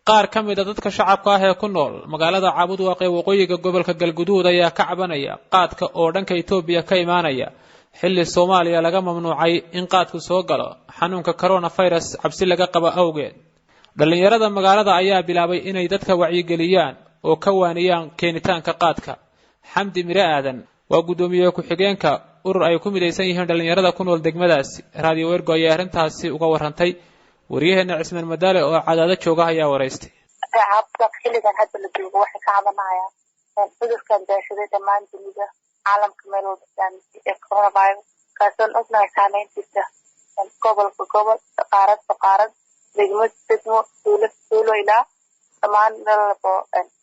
Qaar ka mid a dadka shacabka ah ee ku nool magaalada Caabudwaaq ee waqooyiga gobolka Galguduud ayaa ka cabanaya qaadka oo dhanka Itoobiya ka imaanaya, xilli Soomaaliya laga mamnuucay in qaadku soo galo xanuunka coronavirus cabsi laga qabo awgeed. Dhallinyarada magaalada ayaa bilaabay inay dadka wacyigeliyaan oo ka waaniyaan keenitaanka qaadka. Xamdi Mire Aadan waa guddoomiye ku-xigeenka urur ay ku midaysan yihiin dhallinyarada ku nool degmadaasi. Raadiyo Wergo ayaa arrintaasi uga warantay. Waryaheena Cismaan Madaale oo Cadaado jooga ayaa waraystay. Caabudwaaq xilligan hadda la joogo waxay ka cabanayaan cudurkan daashaday dhammaan dunida caalamka meel walba saamisay ee coronavirus, kaasoon ognahay saameyntiisa gobolka gobol, qaarad qaarad, degmo degmo, tuulo tuulo, ilaa dhammaan meel walbo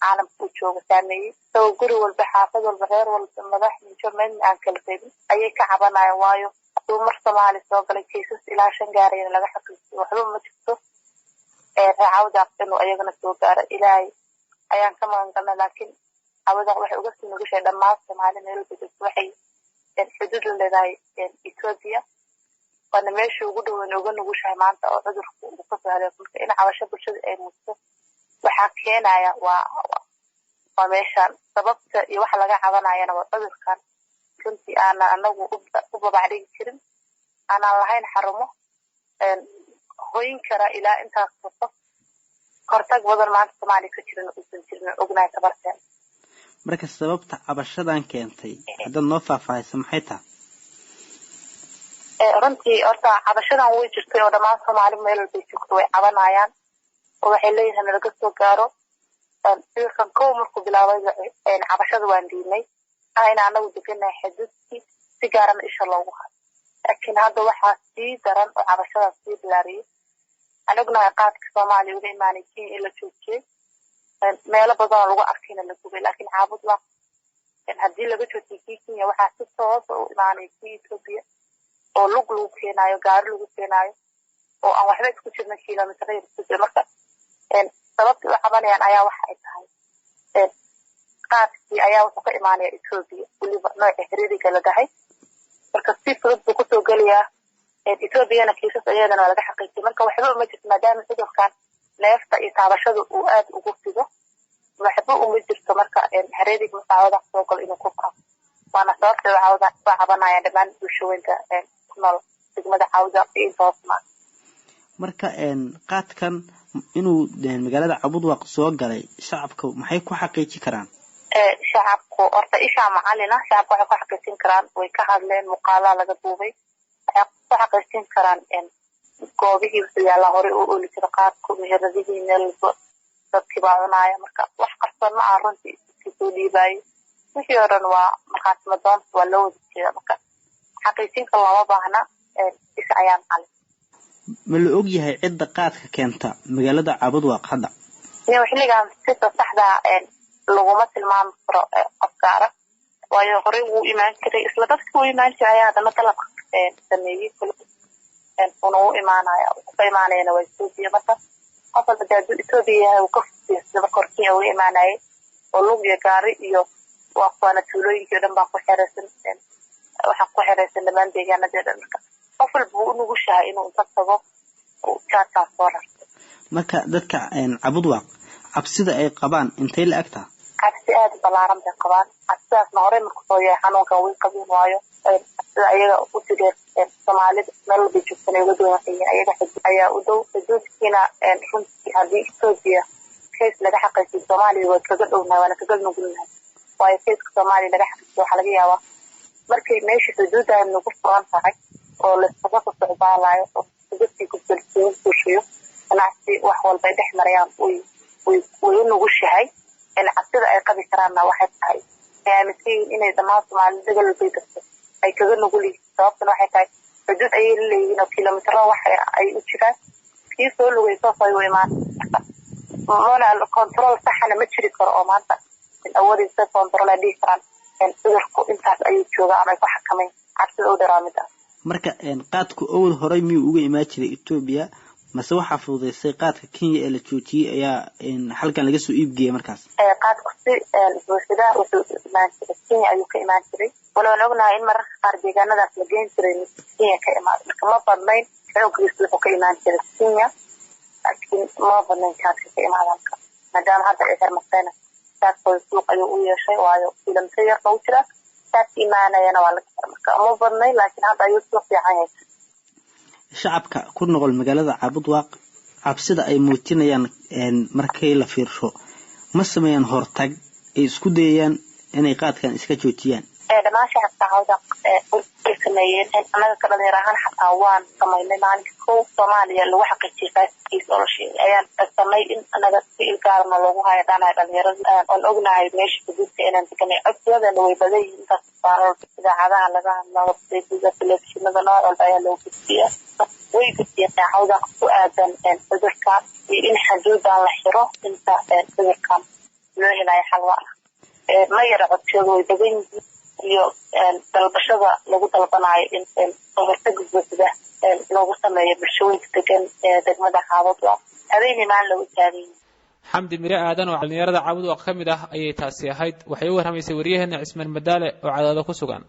caalamka uu jooga saameeyey, isagoo guri walba, xaafad walba, reer walba, madax minjo meedna aan kala reebin ayay ka cabanayaan. Waayo, hadduu mar Soomaali soo galay, kaysas ilaa 5 gaarayna laga xaqiijiyo, waxba ma jirto reer Cawdaaq inuu ayagana soo gaaro Ilaahay ayaan ka magan galnay. Laakiin Cawdaaq waxay uga sii nugashay dhammaan Soomaali meel walba joogto. Waxay xuduud la leedahay Etoobiya, waana meeshii ugu dhoweyn uga nugushahay maanta oo cudurku uu kasoo haleego. Marka in cabasho bulshada ay muujiso waxaa keenaya waa meeshan sababta iyo waxa laga cabanayana waa cudurkan. Runtii aanan anagu u babacdhigi jirin, aanan lahayn xarumo hoyn kara ilaa intaas qof, hortag badan maanta Soomaaliya ka jirin uusan jirin, ognahay tabarteen. Marka sababta cabashadan keentay haddaad noo faahfaahayso, maxay tahay? Runtii horta cabashadan way jirtay oo dhammaan Soomaali meel walbay joogto way cabanayaan oo waxay leeyihiin nalaga soo gaaro cudurkan. Kow markuu bilaabay cabashada waan diidnay in anagu deganahay xuduudkii si gaarana isha loogu hayo, laakiin hadda waxaa sii daran oo cabashadaas sii bilaariyay aan ognahay qaadka Soomaaliya uga imaanay Kenya in la joojiyey, meelo badanoo lagu arkayna la gubay. Laakiin Caabudwaaq haddii laga joojiyay kii Kenya, waxaa si toosa u imaanaya kii Etoobiya oo lug lagu keenaayo, gaari lagu keenaayo oo aan waxba isku jirna, kilomitr yar isku jira. Marka sababta u cabanayaan ayaa waxa ay tahay qaadkii ayaa wuxuu ka imaanaya Etoobiya, weliba nooca xiriiriga la dhahay. Marka si fudud buu kusoo gelayaa Etoobiyana, kiisas iyadana waa laga xaqiijiyay. Marka waxba uma jirto, maadaama cudurkan neefta iyo taabashada uu aad ugu fido, waxba uma jirto. Marka hareeriga marka Cawdaaq soo galo inuu ku faafo, waana sababta u cabanayaan dhammaan bulshaweynta ku nool degmada Cawdaaq iyo inta hoosmaa. Marka qaadkan inuu magaalada Cabudwaaq soo galay, shacabka maxay ku xaqiiji karaan? Shacabku horta ishaa macalina. Shacabka waxay ku xaqiijin karaan, way ka hadleen, muuqaalaa laga duubay. Waxay ku xaqiijin karaan goobihii wuxuu yaallaa horey u ooli jira qaadku, meheradihii, meel walba dadkii baa cunaaya. Marka wax qarsoon ma aha runtii, iskii soo dhiibaayay wixii oo dhan waa markhaati madoonta, waa loo wada jeeda. Marka xaqiijinka looma baahna, isha ayaa macalin. Ma la og yahay cidda qaadka keenta magaalada Cabudwaaq hadda? Iyo xilligan sida saxda laguma tilmaami karo qof gaara, waayo horey wuu imaan jiray, isla dadkii wuu imaan jiray ayaa haddana dalabka sameeyey, una u imaanaya ka imaanayana waa Etoobiya. Marka qof walba dee hadduu Etoobiya yahay, uu ka fusiya sida marka hore Kenya uga imaanayay oo lug iyo gaari iyo waa kuwaana tuulooyinkii o dhan baa ku xeraysan, waxaa ku xeraysan dhammaan deegaanadii o dhan. Marka qof walba wuu u nugushahay inuu inta tago jaadkaas soo rarto. Marka dadka Cabudwaaq cabsida ay qabaan intay la eg taha? Cabsi aada u ballaaran bay qabaan. Cabsidaasna horey marku soo yahay xanuunkan way qabeen, waayo cabsida ayaga u sideen Soomaalida meel walbay joogtan ay uga duwan waxay yihiin ayaga ayaa u dhow xuduudkiina. Runtii haddii Etoobiya case laga xaqiijiyo, Soomaaliya waa kaga dhownahay, waana kaga nugulnahay, waayo caseka Soomaaliya laga xaqiijiyo waxaa laga yaabaa markay meesha xuduudda nagu furan tahay oo layskaga soo socdaalayo oo dadkii gudbalsiin gushiyo ganacsi wax walba ay dhex marayaan, way way u nugushahay. Cabsida ay qabi karaanna waxay tahay ay aaminsan yihiin inay dhammaan Soomaalida degal walbay degto ay kaga nugul yihiin. Sababtana waxay tahay xuduud ayay la leeyihiin oo kilomitro wax ay u jiraan, kii soo lugay toos ay u imaan. Mana control saxana ma jiri karo oo maanta awoodaysa control ay dhihi karaan cudurku intaas ayuu joogaa ama ay ku xakamayn. Cabsida u dheeraa mid ah. Marka qaadku awal horey miyuu uga imaan jiray Etoobiya, mase waxaa fududaysay qaadka Kenya ee la joojiyey ayaa halkan laga soo iibgeeyay markaas? Qaadku si buuxda wuxuu imaan jiray Kenya ayuu ka imaan jiray, waloon ognahay in mararka qaar deegaanadaas la geen jiray mid Kenya ka imaado. Marka ma badnayn, xoogiisu wuxuu ka imaan jiray Kenya. Laakiin ma badnayn jaadka ka imaada halka, maadaama hadda ay xirmateena jaadkooda suuq ayuu u yeeshay, waayo kilomitr yarna u jira jaadka imaanayana waa laga xir. Marka ma badnayn, laakiin hadda ayuu suuq fiican yeeshay. Shacabka ku noqol magaalada Caabudwaaq cabsida ay muujinayaan markay la fiirsho, ma sameeyaan hortag ay isku dayayaan inay qaadkan iska joojiyaan? Dhammaan shacabka Caabudwaaq way sameeyeen. Annaga ka dhalinyar ahaan xataa waan samaynay. Maalinka kow Soomaaliya lagu xaqiijiyay faaskiis oo la sheegay ayaan codsanay in anaga si ilgaarna loogu hayo dhanahay dhalinyarada oon ognahay meesha xuduudka inaan deganay. Codsiyadeena way badan yihiin. Intaas baalal idaacadaha laga hadla, websaytyada, telefishinada, nooc walba ayaa loo gudbiya. Way gudbiyeen Caawdaq ku aadan cudurkan iyo in xuduudan la xiro inta cudurkan loo helayo xalwa ah. Ma yara, codsiyadu way badan yihiin iyo dalbashada lagu dalbanayo in kahortag buuxda loogu sameeyo bulshooyinka degan ee degmada Caabudwaaq. Habeenii maalin lagu taagan yihiin. Xamdi Mire Aadan oo dhalinyarada Caabudwaaq ka mid ah ayay taasi ahayd. Waxay u warramaysay waryaheena Cismaan Madaale oo Cadaado ku sugan.